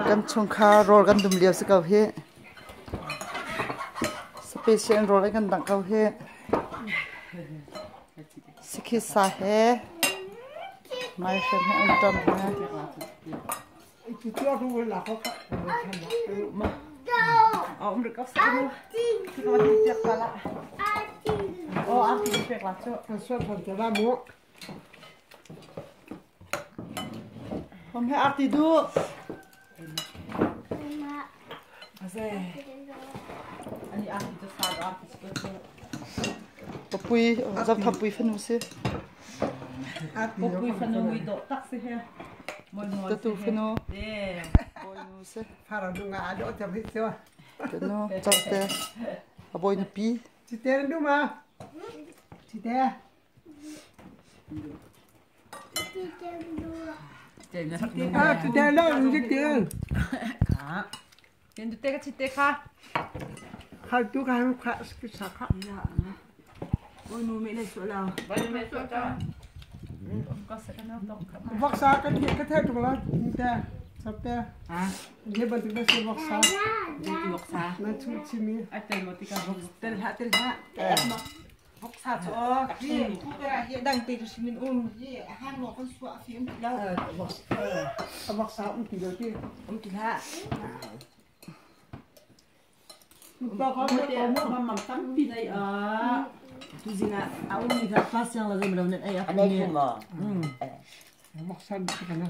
Kan chungkhar rawl kan dum lio si ko hih. Special rawl an kan dangh ko hih. Sikhi sa he maihrem he an ṭam he. Hom he arti duh. Papui Zothampui fanu si. Papui fanu mui dawh tak si he. Tatu fanu. Bawinu si. Tanu cawte. A bawinu pi. Cite na duh ma? Cite. Ah, cite lo, cite. Yen te ka chite kha. Khal tu ka han kha sa kha. Oi nu me le su la. Voksa kan ka the tung la te sabte. Ye bantuk na si voksa. Voksa. Na chu chimi. Ai tel mo tika vok tel ha tel ha. Voksa cu aw hi hi dang te hrim in um hi hang lo kan suah fi um ti lo. Voksa um ti lo ti. Um ti hlah. Mam tampi nei a. Tu zing ah a um mi kha fa siang la zei lo nen ai a. Anei thung maw? Voksa ni kana.